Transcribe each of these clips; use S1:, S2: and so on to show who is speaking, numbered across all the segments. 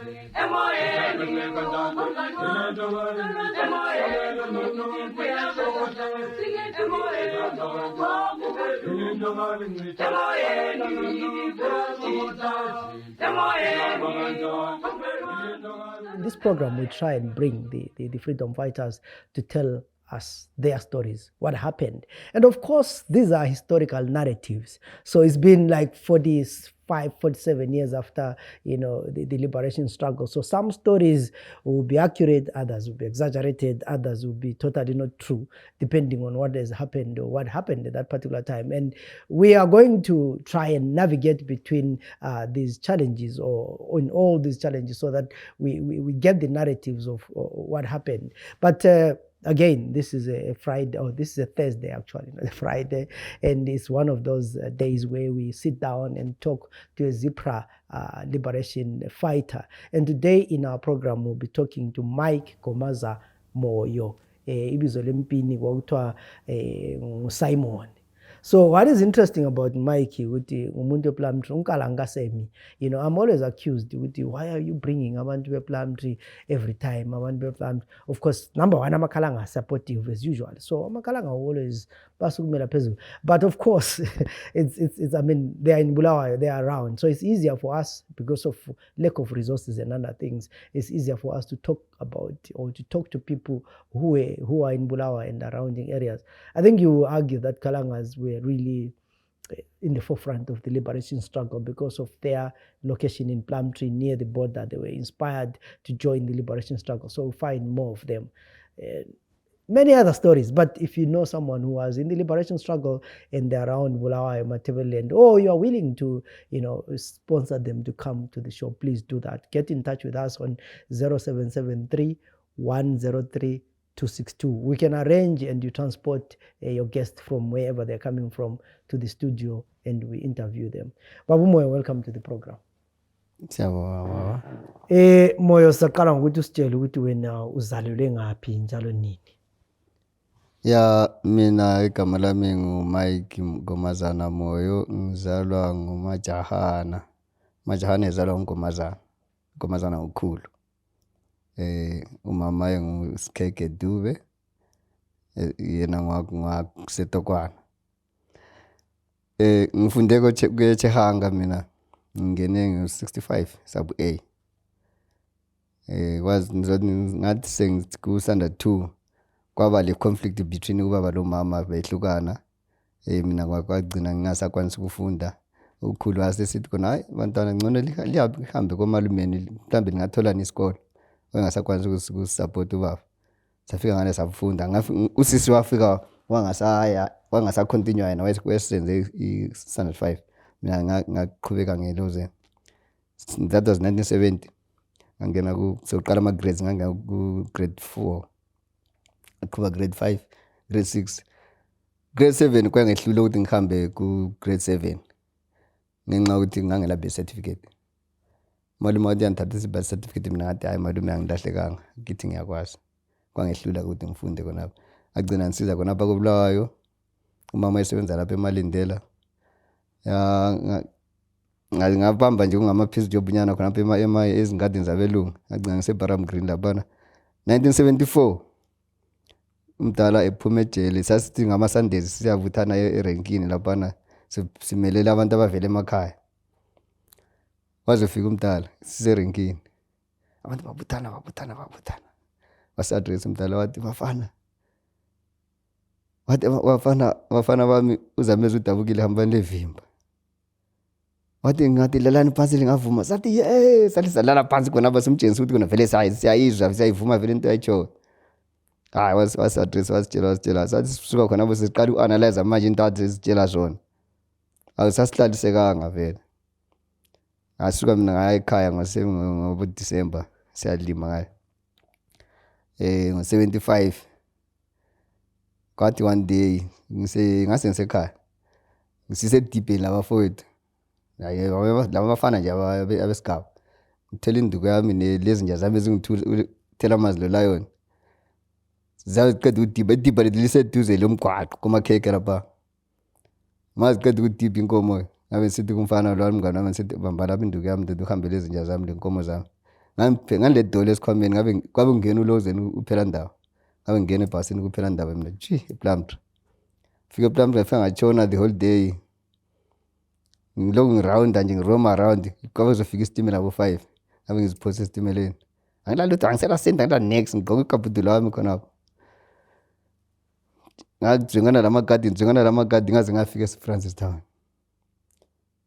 S1: In this program, we try and bring the freedom fighters to tell us their stories, what happened. And of course, these are historical narratives. So it's been like 45, 47 years after, the liberation struggle. So some stories will be accurate, others will be exaggerated, others will be totally not true, depending on what has happened or what happened at that particular time. And we are going to try and navigate between these challenges or in all these challenges so that we get the narratives of what happened. But again, this is a Friday, or this is a Thursday actually, not a Friday, and it's one of those days where we sit down and talk to a ZIPRA liberation fighter. And today in our program, we'll be talking to Mike Gomaza Moyo, ibizo lempini kwakuthiwa Simon. So what is interesting about Mikey, umuntu Plumtree unkalangasemi, I'm always accused, why are you bringing abantu Plumtree every time? Of course, number one, amakalanga supportive as usual. So amakalanga always basukumela phezulu. But of course, it's I mean, they are in Bulawayo, they are around. So it's easier for us because of lack of resources and other things. It's easier for us to talk about or to talk to people who are in Bulawayo and surrounding areas. I think you will argue that Kalangas were really in the forefront of the liberation struggle because of their location in Plumtree near the border. They were inspired to join the liberation struggle. So we'll find more of them. Many other stories, but if you know someone who was in the liberation struggle and they're around Bulawayo, Matebeleland, or you are willing to, sponsor them to come to the show, please do that. Get in touch with us on 0773 103 262. We can arrange and you transport your guest from wherever they're coming from to the studio and we interview them. Babu Moyo, welcome to the program. Moyo, sakala ngokuthi usitshele ukuthi wena uzalelwe ngaphi njalo nini?
S2: Ya, mina igama lami nguMike Ngomazana Moyo, ngizalwa nguMajahana. Majahana ezalwa nguMgomazana ukhulu. Umama nguSikheke Dube, yena ngwakusetokwana. Ngifunde kuyeChehanga mina, ngene ngu65 sub A. Ngathi sengikusanda 2 kwaba le conflict between ubaba lo mama behlukana. Mina kwagcina ngingasakwanisa ukufunda. Ukhulu wasesithi khona hayi bantwana ngcono lihambe komalumeni mhlambe lingathola isikole. Wengasakwanisa ukusupport ubaba. Safika ngane safunda. Usisi wafika wangasa continue yena wesenze i-standard 5. Mina ngaqhubeka ngeloze. That was 1970. Ngangena soqala ama grades ngangena ku grade 4. Akuba grade 5, grade 6. Grade 7 kwangehlule ukuthi ngihambe ku grade 7. Ngenxa ukuthi ngangela birth certificate. Malume wathi ngithatha birth certificate mina ngathi hayi malume angilahlekanga ngithi ngiyakwazi. Kwangehlula ukuthi ngifunde khonapha. Agcina ngisiza khonapha koBulawayo. Umama esebenza lapha eMalindela. Ngabamba nje ngamaphisi job nyana khonapha ezingadini zabelungu. Agcina ngiseBaram Green lapha 1974. Umdala ephume ejele sasithi ngama Sundays siyavuthana erenkini lapha simelela abantu abavela emakhaya. Wazofika umdala siserenkini. Abantu babuthana. Wasi-address umdala wathi bafana bami uzameza udabukile hambani levimba. Wathi ngathi lalani phansi lingavuma. Sathi sathi salala phansi khona simtshengisa ukuthi kona vele siyayizwa siyayivuma vele into ayicho. Hayi wasi-address wasitshela sathi sisuka khona siqala uanalyze manje into athi sitshela zona. Awusasihlalisekanga vele. Ngasuka mina ngaya ekhaya ngo December siyalima ngayo. Ngo 75 kwathi one day ngase ngisekhaya. Ngisise deep labafowethu. Hayi laba bafana nje abesigaba. Ngithela induku yami nelezi nje zami ezingithela amazi lo lion. Zaziqeda udiba liseduze lomgwaqo kumakheke lapha. Maziqeda udiba inkomo ngabe sithi kumfana lo mngane wami sithi bamba lapha induku yami ndodo uhambele izinja zami lenkomo zami. ngale dole esikhwameni ngabe ungena ulozeni uphela ndawo. Ngabe ngingena ebhasini kuphela ndawo mina ePlumtree. Fika ePlumtree ngafika ngatshona the whole day. Ngiloko ngirounda nje ngiroam around kwabe kuzofika isitimela ngo-5. Ngabe ngiziphosa esitimeleni. Angilali lutho angisela senda ngila next ngigqoka ikabhudula wami khonapho. Ngajengana lamagadi ngaze ngafika eFrancistown.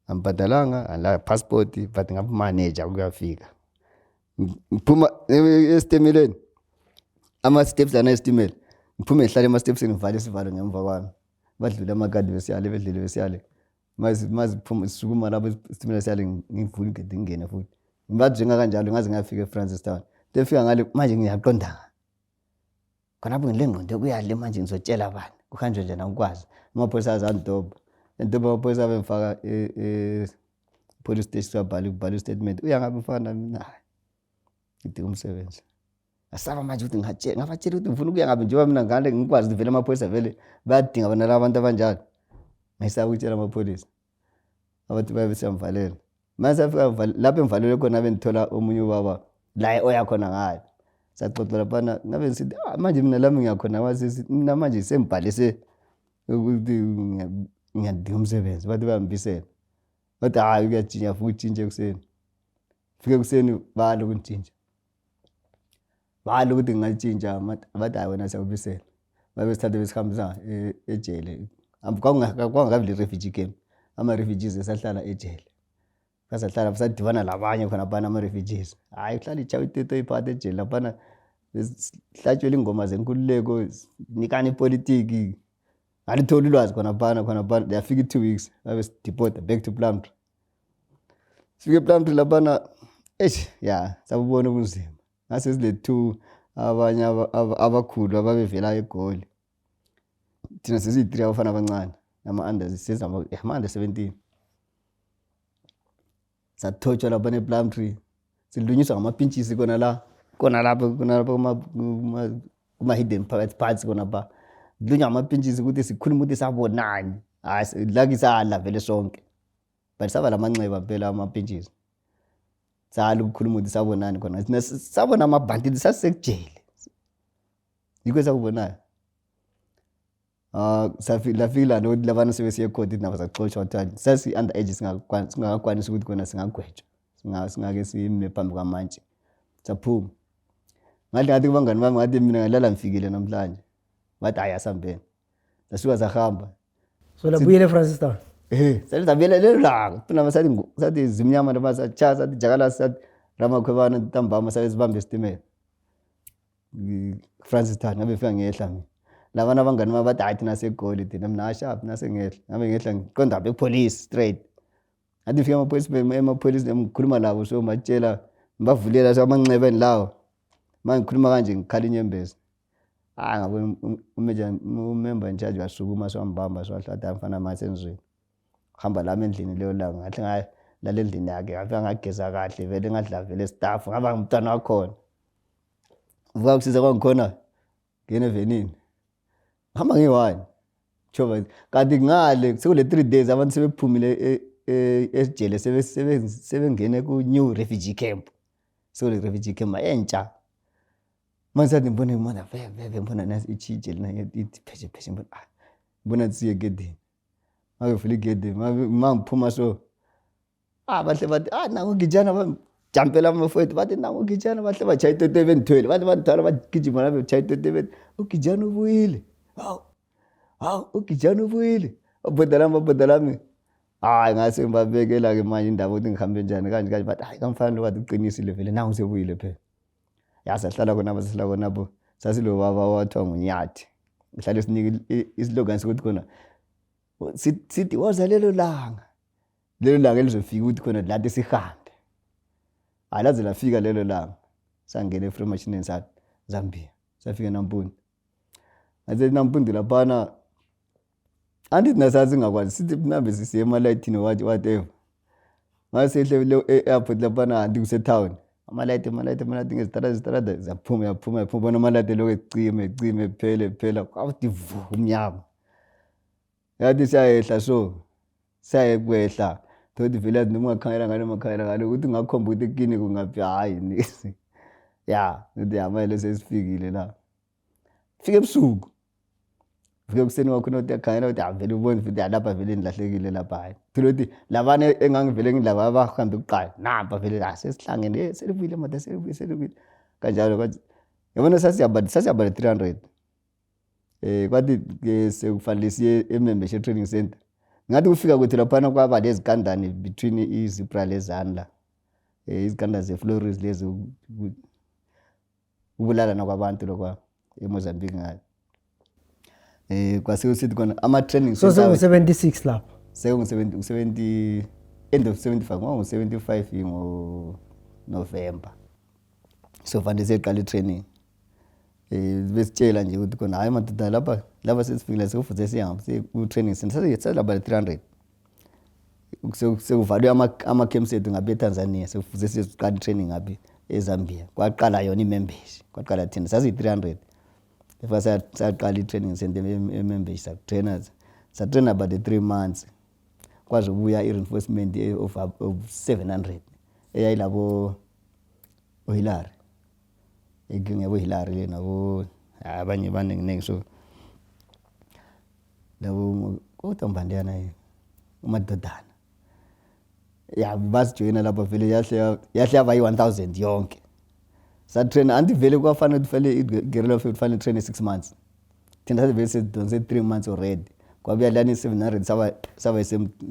S2: Ambhadalanga ala passport but ngapmanager ukuyafika. Ngiphuma esitimeleni. Ama-steps esitimeleni. Ngiphume ngihlale ama-stepsini ngivale isivalo ngemva kwami. Badlula amagadi besiyale. Maziphuma sisukuma lapho isitimela siyale ngivula igedi ngingene futhi. Ngibajenga kanjalo ngaze ngafika eFrancistown. Lefika ngale manje ngiyaqonda. Khonapho ngilengqondo kuyale manje ngizotshela abantu. Kuhanjwe nje angikwazi. Amaphoyisa azandoba. Entoba amaphoyisa bemfaka police station babhala statement. Uyangabe mfana mina. Ngidinga umsebenzi. Asaba manje ukuthi ngabatshela ukuthi ngifuna ukuya ngabe njengoba mina ngale ngikwazi ukuthi vele amaphoyisa vele bayadinga bona la abantu abanjalo. Ngayisaba ukutshela amaphoyisa. Abathi babe siyamvalela. Mase afika lapho emvalele khona bengithola omunye ubaba la oya khona ngayo. Saxoxa lapha ngabe ngithi manje mina lami ngiyakhona wasisi mina manje sengibhalise ukuthi ngiyadinga umsebenzi bathi bayambisela. Bathi hayi kuyatshintsha futhi nje kuseni. Fike kuseni balo kuntshintsha. Balo ukuthi ngingatshintsha bathi hayi wena siyakubisela. Babe sithathe besihambisa ejele. Kwangakabi refugee camp. Ama-refugees esahlala ejele. Sahlala basadibana labanye khona bana ama-refugees. Hayi uhlala ichawe iteto iphathe ejele laphana hlatshwela ingoma zenkululeko nikani ipolitiki. Ngalithola ulwazi khona bana yafika 2 weeks babe deport back to Plumtree. Sifike ePlumtree laphana sabubona ubunzima. Ngase sile 2 abanye abakhulu ababevela eGoli. Thina sisi3 abafana abancane ama-under 17. Sathotsha lapha ePlumtree. Silunyiswa ngamapintshisi khona lapho kuma-hidden parts khona ba. Lunywa ngamapintshisi ukuthi sikhuluma ukuthi sabonani. Hayi laki sala vele sonke. But saba lamanxeba phela amapintshisi. Sala ukukhuluma ukuthi sabonani khona. Sina sabona amabhanditi sasekujele. Yikho sakubonayo. Lafika ukuthi labana sebesiye ecourt nabo saxoshwa wathi sasi underage singakwanisi ukuthi khona singagwetshwa. Singake sime phambi kwamanje. Saphuma. Ngathi kubangani bami ngathi mina ngalala ngifikile namhlanje. Bathi hayi asambeni. Sasuka sahamba.
S1: So labuyele eFrancistown.
S2: Sabuyela lelo langa. Phela sathi zimnyama lapha sacha sathi jakala sathi Ramakhwebana ntambama sabezibambe isitimela. Francistown ngabe fika ngehla mina. Labana abangani bami bathi hayi thina seGoli thina mina ashap nasengehla. Ngabe ngehla ngiqonda lapha epolice straight. Ngathi fika amaphoyisa ngikhuluma labo so batshela bavulela amanxeba enlawo. Manje ngikhuluma kanje ngikhala inyembezi. Ngabe umember in charge wasukuma swambamba swahlatha mfana masenzweni. Hamba lami endlini leyo langa ngathi ngayi lale endlini yakhe ngafika ngageza kahle vele ngadla vele staff ngaba ngumntwana wakhona. Vuka kusiza kwangikhona ngene evenini. Hamba nge1. Choba kanti ngale sekule 3 days abantu sebephumile ejele sebengene ku new refugee camp. Sekule refugee camp entsha. Manje ngibona imona veve mbona nasi ichijele na ithi pheshe mbona mbona siye gedini. Ngabe vula igedi mangiphuma so bahle bathi nangu gijana bajampela amafowethu bathi nangu gijana bahle bachaya itoto ebendithwele bathi bathwala bagijima lapho bachaya itoto ebend ugijana ubuyile. Hawu ugijana ubuyile. Abhodalami ngase ngibabekela ke manje indaba ukuthi ngihambe njani kanje bathi hayi kamfana lo bathi uqinisile vele nangu sebuyile phela. Yasahlala khona apho sasilo baba wathiwa nguNyathi. Ngihlale sinike isilogan sokuthi khona sithi woza lelo langa elizofika ukuthi khona lathi sihambe. Alaze lafika lelo langa. Sangena eFremachineni sa Zambia. Safika eNampunda. Aze eNampunda laphana andithi nasazi ngakwazi sithi mhlambe sisiye emalayithini whatever. Ngasehle le airport laphana andikuse town. Amalayithi ngezitarada zaphuma bona amalayithi lokho ecime phela kwathi vu umnyama. Yathi siyahla so sayekwehla thothi vele yazi noma ungakhangela ngale ukuthi ungakhomba ukuthi kini kungaphi hayi nisi ya ukuthi manje sesifikile la fike ebusuku fike ekuseni kwakho nothi yakhangela ukuthi vele ubone futhi lapha vele nilahlekile lapha hayi thile ukuthi labana engangivele ngilaba abahambe kuqala napa vele sesihlangene selivile mada selivile kanjalo kwathi yabona sasiyaba 300 kwathi sekufanele siye e-membership training center ngathi kufika kwethu laphana kwaba lezikandane between izipra lezani la izikanda ze-Flores lezi ukubulalana kwabantu lokwa eMozambique ngayo kwasekusithi khona ama-training
S1: so seku-76 lapho
S2: seku-70 end of 75 ngango-75 ngo-November so fanele siyeqala i-training besitshela nje ukuthi khona hayi madoda lapha sesifikile sekufuze sihambe ku-training center sasilaba 300 sekuvalwe ama-camps ethu ngapha eTanzania sekufuze siyeqala i-training ngapha eZambia kwaqala yona imembership kwaqala thina sasiyi-300 sayaqala i-training center e-membership satrain about the 3 months kwaze ubuya i-reinforcement of 700 eyayilabo Hilary ngiyabo Hilary le nabo abanye baningi so labo kodwa mbandiyana umadodana ya basijoyina lapha vele yahle yaba yi-1000 yonke satrain anti vele kwafanele ukuthi vele guerrilla field fanele train 6 months thina vele sedonse 3 months already kwabuya lani 700 saba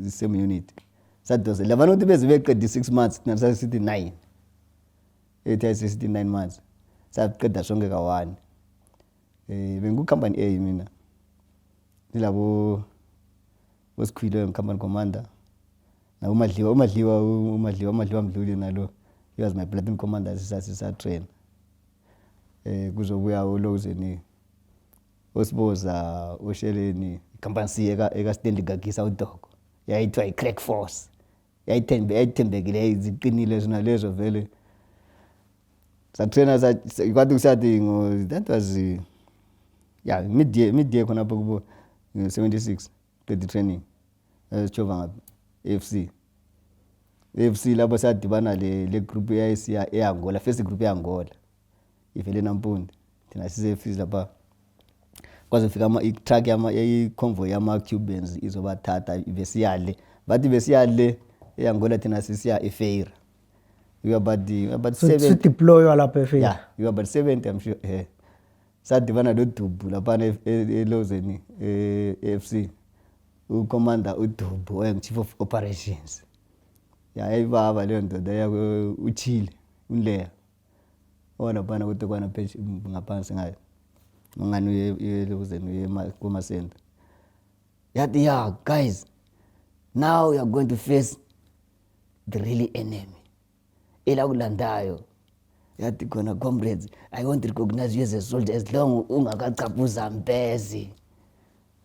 S2: same unit sadonse labana ukuthi beze beqeda 6 months thina sasithi 9 sithi 9 months saqeda sonke ka1 bengu-company A mina nilabo wesikhwile company commander na umadliwa Mdluli nalo he was my platoon commander sisatrain kuzobuya uLozeni osiboza osheleni company C eka-stand gagisa uDogo yayithiwa i-crack force yayithembekile iziqinile zona lezo vele satrainer kwathi kusathi that was mid-year khonapho kubo 76 20 training sijova ngaphi AFC lapho sadibana le group eyayisiya eAngola first group eAngola ivele naMpundi thina sise-AFC lapha kwaze fika i-truck i-convoy yama-Cubans izobathatha besiyale bathi besiyale eAngola thina sisiya eFeira we were about 7
S1: deploy lapha eFeira
S2: yeah we were about 70 I'm sure sadibana noDubu laphana eLozeni AFC ucommander uDubu chief of operations yayibaba leyo ndoda yakhe uChile uNleya ona bana ukuthi kwana page ngaphansi ngayo ngani yeLozeni kumasenta yathi guys now you are going to face the real enemy ela kulandayo yathi khona comrades I want to recognize you as a soldier as long ungakacaphuza mpezi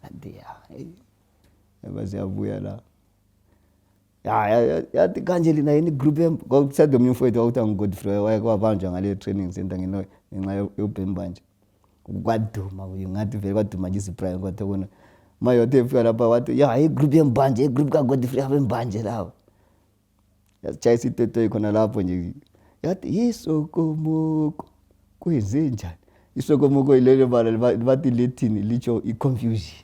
S2: yathi yabaziyabuya la yathi kanje lina yini group kwakusade omnye mfowethu wawuthi Godfrey wayekwabanja ngale training center ngenxa yobhembanje kwaduma ngathi vele kwaduma nje isiprime kwathi khona maye wathi efika lapha wathi igroup yembanje igroup kaGodfrey abembanje lawo yasitshayisa itotoyi khona lapho nje yathi yisokomoko kwenze njani isokomoko ilelo bala bathi lethini licho i-confusion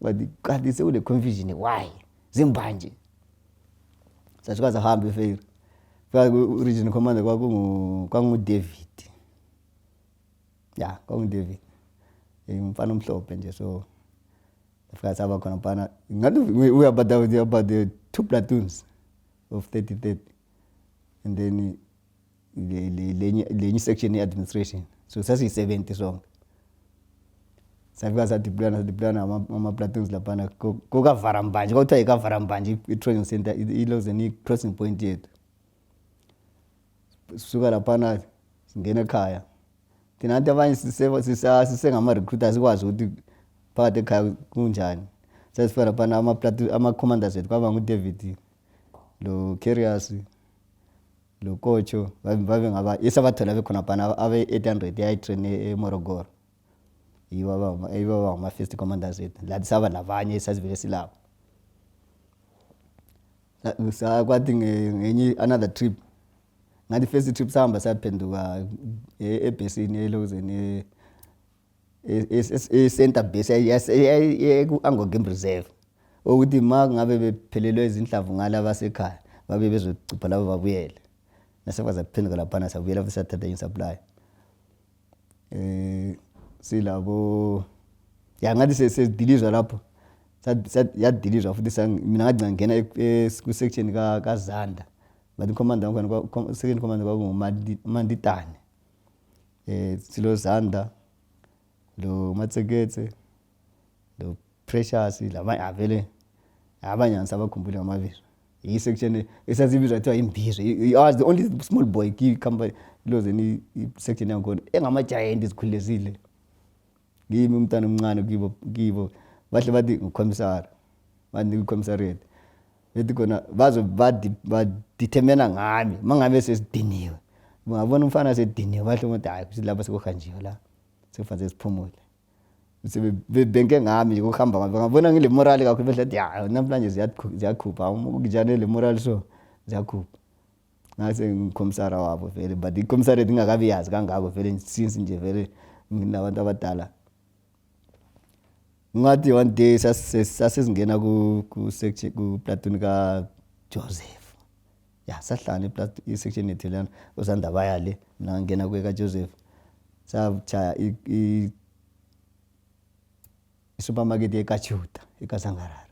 S2: bathi kanti sekule confusion why zimbanje sashikaza hamba eFeira fika ku-region commander kwakungu-David kwakungu-David umfana omhlophe nje so fika saba khona phana ngathi we about the 2 platoons of 30 and then lenye section ye-administration so sasiyi-70 sonke safika sadeployana ama-platoons laphana kukavarambanje kwakuthiwa ikavarambanje i-training center iLozeni i-crossing point yethu sisuka laphana singena ekhaya thina nathi abanye sisengama-recruiter sikwazi ukuthi phakathi ekhaya kunjani sasifika laphana ama-commanders ethu kwaba nguDavid lo Curious lo Kocho babe ngaba esabathola bekhona phana abe-800 yayitrain eMorogoro yibo ama-first commanders ethu lathi saba nabanye esasivele silabo sakwathi ngenye another trip ngathi first trip sahamba saphenduka ebhesini elozeni center base ku-Anglo Game Reserve ukuthi ma ngabe bephelelwe izinhlamvu ngala basekhaya babe bezocupha labo babuyele nasekwazi ukuphenduka laphana sabuyela futhi sathatha i-supply silabo ya ngathi sesidilizwa lapho yadilizwa futhi mina ngathi ngangena ku-section kaZanda but commander wakhona second commander kwakunguManditane silo Zanda lo Matseketse lo Precious labanye avele abanye angisabakhumbuli ngamabizo i-section esazibizwa kuthiwa imbizwe. I was the only small boy company lozeni i-section yakhona engama-giant izikhulezile ngimi umntana omncane kibo bahle bathi ngucommissar bathi ngicommissariat bethi khona badetermina ngami mangabe sesidiniwe ngabona umfana sediniwe bahle bathi hayi kusilapha sekuhanjiwe la sekufanele siphumule bebhenke ngami nje ukuhamba ngabona ngile morale kakhulu behle bathi ya namhlanje ziyakhupha ukujane le morale so ziyakhupha ngase ngikommissara wabo vele but icommissariat ingakabi yazi kangako vele since nje vele nginabantu abadala ngathi one day sasizingena ku section ku platoon ka Joseph ya sahlala i-section yethu lana uSanda bayale mina ngena kweka Joseph sathaya i-supermarket ekaChuta ekaSangarara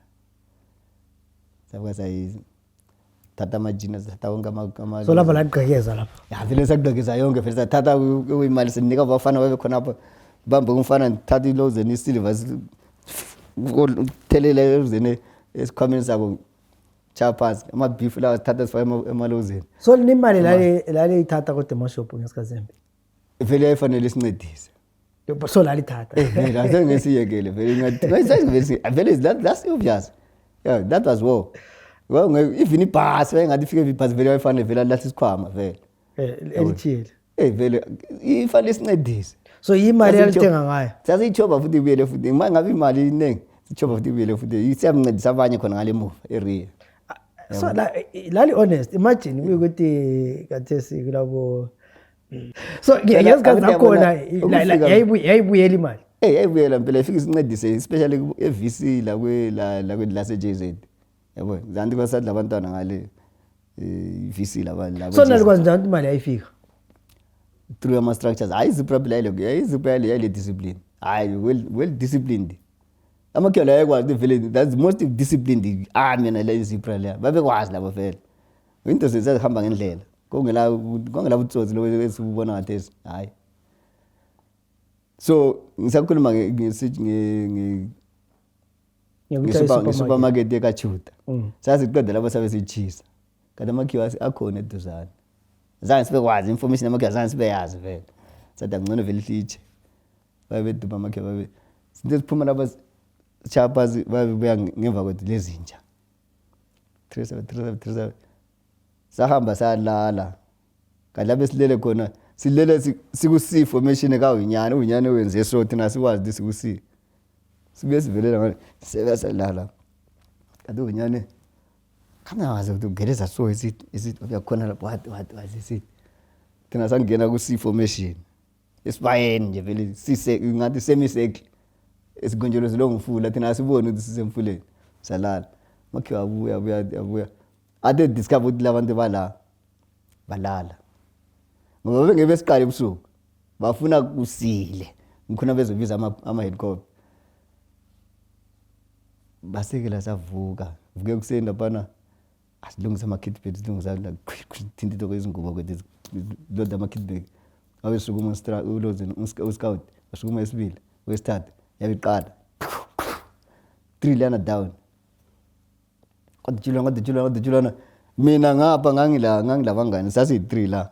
S2: sabuka tata majina zatha wonke ama
S1: so lapho la gqekeza lapho
S2: ya vele sakugqekeza yonke vele sathatha imali sinika abafana babe khona apha bambe umfana thatha iloze nesilver thelele ezene esikhwameni sabo chapas ama-beef lawa sithatha sifake emalozeni
S1: so nimali lale ithatha kodemashop ngesikazembe
S2: vele yayifanele isincedise
S1: so lalithatha
S2: vele asengesiyekele vele that's obvious yeah that was war well even ibhasi wayengathi ifike ibhasi vele wayifanele vele lathi isikhwama vele
S1: elithile
S2: vele ifanele isincedise
S1: so imali yalithenga ngayo
S2: sasiyichoba futhi ibuyele futhi mangabe imali iningi sichoba futhi ibuyele futhi siyamncedisa abanye khona ngale muva area
S1: so lali honest imagine ukuthi kathesi kulabo so ngesikhathi zakhona yayibuyela imali
S2: yayibuyela mpela ifike isincedise especially e-VC la lase-JZ yabo zanti kwasadla abantwana ngale i-VC laba
S1: so nalikwazi njani imali yayifika
S2: through ama structures hayi iziprophi yale discipline hayi well disciplined amakhela ayekwazi vele that's most disciplined army na le izipra le babekwazi labo vele into sezihamba ngendlela kongela butsotsi lo esibona ngathesi hayi so ngisakhuluma nge-supermarket ekaChuta sasiqeda lapho sabe sichisa kanti amakhiwa akhona eduzane zange sibekwazi information amakhiwa zange sibeyazi vele sathi angcono vele ihlitshe babeduma amakhiwa babe sinto siphuma lapha chapas babebuya ngemva kwethu lezinja 37 sahamba salala kanti lapho silele khona silele siku-C formation unyane wenze so thina sikwazi siku-C sibuye sivelela ngale sebesalala kanti unyane kangawazi ukuthi ugeleza so isithi uyakhona lapho what isithi thina sangena ku-C formation esibayeni nje vele ngathi semi-circle esigonjolozelo ngumfula thina asiboni ukuthi sisemfuleni salala makhiwa abuya ade discover ukuthi labantu balala ngoba bengebe siqala ebusuku bafuna kusile ngikhona bezobiza ama-helicopter basekela savuka vuke kuseni laphana asilungisa ama-kit bag silungisa thinta into kwezingubo kwethu load ama-kit abe sukuma uscout asukuma esibili wesithathu yabiqala 3 lana down kodwa mina ngapha ngangilabangani sasi-3 la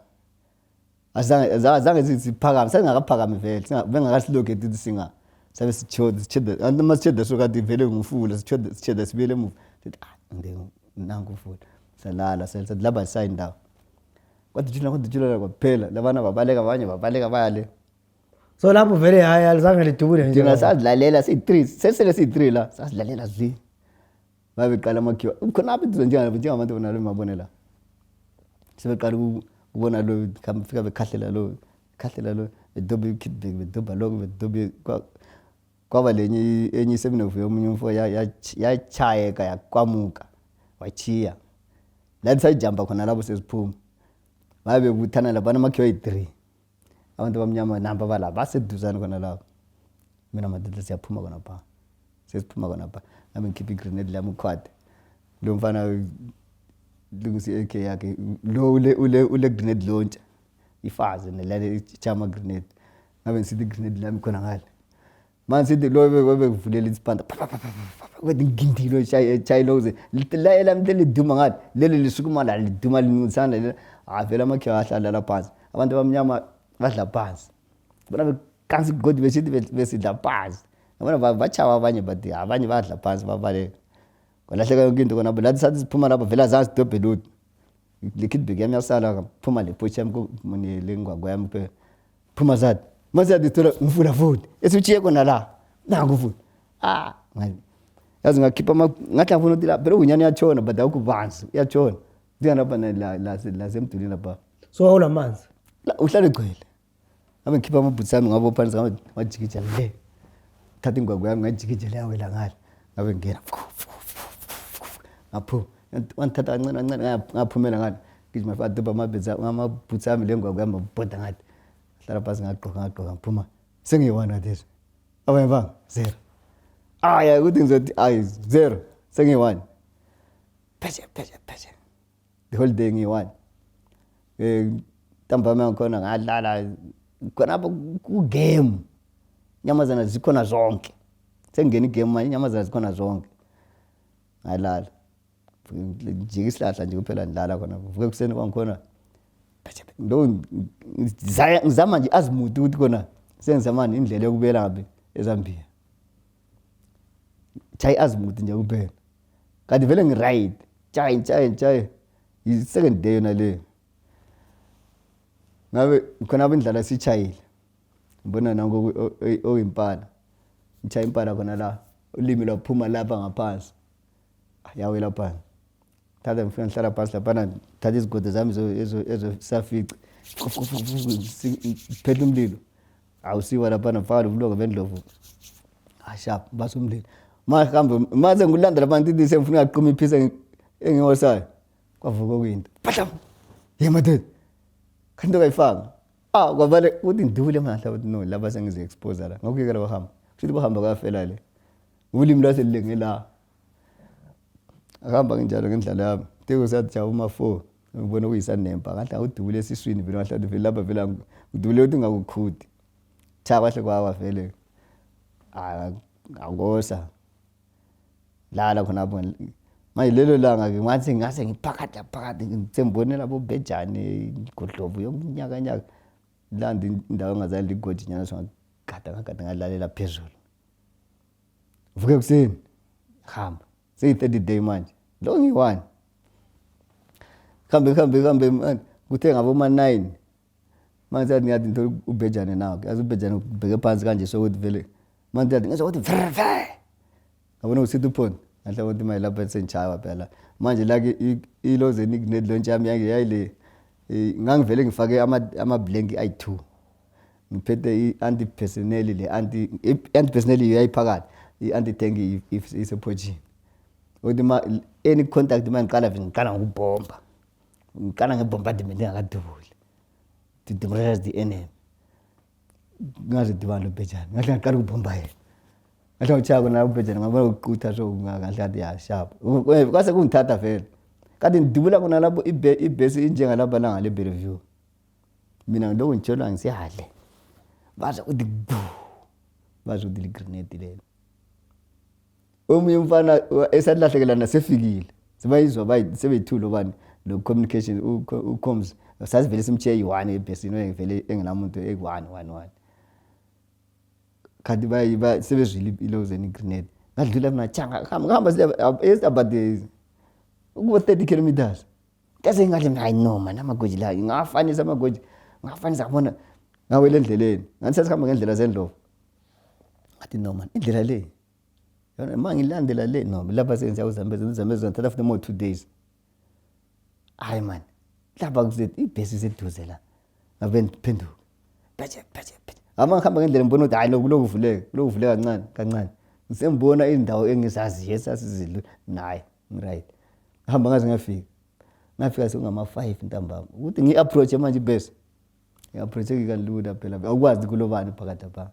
S2: azange siphakame sasingakaphakami vele bengakasiloketi ukuthi sabe sichoda masitsheda so kade vele ngumfula sicheda sibuyele emuva sithi nangu umfula salala sathi laba sayindawo kodwa kwaphela labana babaleka abanye babaleka bayale
S1: so lapho vele hayi alizange lidubule
S2: thina sazilalela siyi-3 sesele siyi-3 la sasilalela zwi babeqala amakhiwa khonapha eduze njengabantu bona lo mabonela sebeqala ukubona lo fika bekhahlela lo bedobe ikidback bedoba lokho bedobe kwaba enye iseminevu yomunye umfo yachayeka yakwamuka wachiya lathi sayijamba khona lapho sesiphuma babebuthana labana amakhiwa ayi-3 abantu abamnyama namba bala baseduzane khona lapho mina madoda siyaphuma khona pha sesiphuma khona pha nami ngikhipha igrenade lami ukhwade lo mfana lungisi AK yakhe lo ule grenade launcher ifaze nelale ichama grenade ngabe ngisithi grenade lami khona ngale manje sithi lo bekuvulela isipanda kwethi ngindilo chayiloze la elami liduma ngathi leli lisukuma la liduma linisana avela amakhiwa ahlala la phansi abantu abamnyama badla phansi bona bekansi god besithi besidla phansi yabona bachawa abanye but abanye badla phansi babaleka kwalahleka yonke into khona lathi sathi siphuma lapha vela zansi dobhe lutho likidback yami yasala phuma lephochi yami kumune lengwagwa yami phela phuma zathi mase dithola ngifuna futhi esichiye khona la nangu futhi yazi ngakhipha ngathi ngifuna ukuthi la phela unyane yatshona but akubanzi yatshona ndiyana lapha la semdulini lapha
S1: So awula manzi.
S2: uhlale egcwele ngabe ngikhipha amabhutsi ami ngabo phansi ngabe ngajikijela le thatha ingwagwa yami ngajikijela yawela ngale ngabe ngena ngapho wanthatha kancane ngaphumela ngale ngithi mafadoba amabhutsi ami lengwagwa yami bhoda ngathi hlala phansi ngagqoka ngiphuma sengiyi-1 ngathi abayivanga 0 aya ukuthi ngizothi 0 sengiyi-1 pheshe the whole day ngiyi-1 ntambama yangikhona ngadlala khonapho ku-game inyamazana zikhona zonke sengingena igame manje inyamazana zikhona zonke ngadlala njika isihlahla nje kuphela ndidlala khona vuke kuseni kwangikhona lo ngizama nje azimude ukuthi khona sengizamani indlela yokubuyela ngabe eZambia chayi azimude nje kuphela kanti vele ngiride chayi i-second day yona le ngabe khona abendlala sichayile ngibona nango oyimpala ngichaya impala khona la ulimi lwaphuma lapha ngaphansi yawela phansi thatha ngifika ngihlala phansi laphana thatha izigodo zami ezosafica phethe umlilo awusiwa laphana mfaka ubuloko bendlovu ashap basa umlilo mahambe maze ngulanda lapha ngithi sengifuna ukuqhuma iphisa engiwosayo kwavuka kwinto phatham yemadoda kanti kayifanga kwavale uthi ndule manje ukuthi no laba sengize expose la ngokuyekela bahamba futhi bahamba kafela le ulimi lwaselilenge la ahamba kanjalo ngendlela yami teko sathi cha uma 4 ngibona kuyisanempa ngathi awudubule esiswini vele ngahlathi vele lapha vele udubule uthi ngakukhudi cha kahle kwawa vele akosa lala khonapho manje lelo langa ke ngathi ngase ngiphakathi ngitsembone labo bejane igodlovu yomnyaka landi indawo engazali igodi nyana so ngagada ngadlalela phezulu vuke kuseni hamba seyi 30 day manje lo ngi1 khambe man kuthe ngabo ma 9 manje yathi ngathi into ubejane nawo yazi ubejane ubheke phansi kanje sokuthi vele manje yathi ngazokuthi vrve ngabona usithi uphone ngahle ukuthi maye lapha senjaya phela manje la ke iloze nigned launch yami yayile ngangivele ngifake ama blank i2 ngiphethe i-anti personnel le anti personnel yayiphakathi i-anti tank isephochini uthi any contact man ngiqala ngokubomba ngiqala ngebombardment engakadubuli to demoralize the enemy ngaze dibalo bejana ngahle ngaqala ukubomba yena ngahle uchaba na ubejana ngabona ukuqutha so ngahlathi ya sharp kwase kungithatha vele kanti ndibula kona lapho ibhesi injengalapha la ngale Bellevue mina ngiloko ngitshelwa ngisihadle baza uthi baza uthi grenade lelo omunye umfana esadlahlekela nasefikile sibayizwa sebeyithulo bani lo communication ucoms sazi vele simchiye yi1 ebhesini ngivele engenamuntu ek1 kanti sebezwile ilozeni grenade ngadlula mina changa hamba about ukuba 30 kilometers kase ngathi hayi no man amagoji la ngafanisa amagoji ngafanisa ngabona ngawele endleleni ngathi sesikhamba ngendlela zendlovu ngathi no man indlela le yona mangilandela le no lapha sengiya uZambezi ngithatha after more 2 days hayi man lapha kuzethi ibhesi iseduze la ngabe ngiphenduka phethe ama ngihamba ngendlela ngibona ukuthi hayi lokuvuleka kancane ngisembona indawo engizazi esasizidlu naye right ngihamba ngaze ngafika sekungama 5 ntambama ukuthi ngi-approach manje ibhesi ngi-approach kalula phela awukwazi kulobani phakathi apha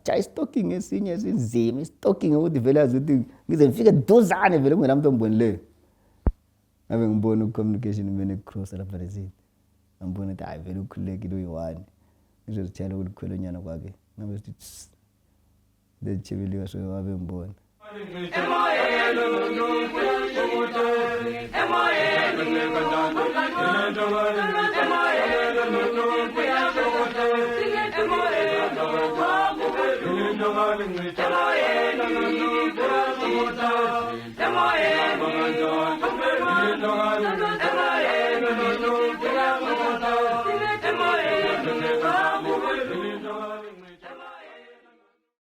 S2: jay stalking esinye esinzima stalking ukuthi vele yazi ukuthi ngize ngifike duzane vele kungenamuntu ongibonileyo ngabe ngibona ucommunication mene cross lapha lezi ngibona ukuthi hayi vele ukhulekile uyi-1 ngizozitshela ukuthi khwelonyana kwakhe ngabe sithi lechibeliwe so wabe ngibona
S3: Am I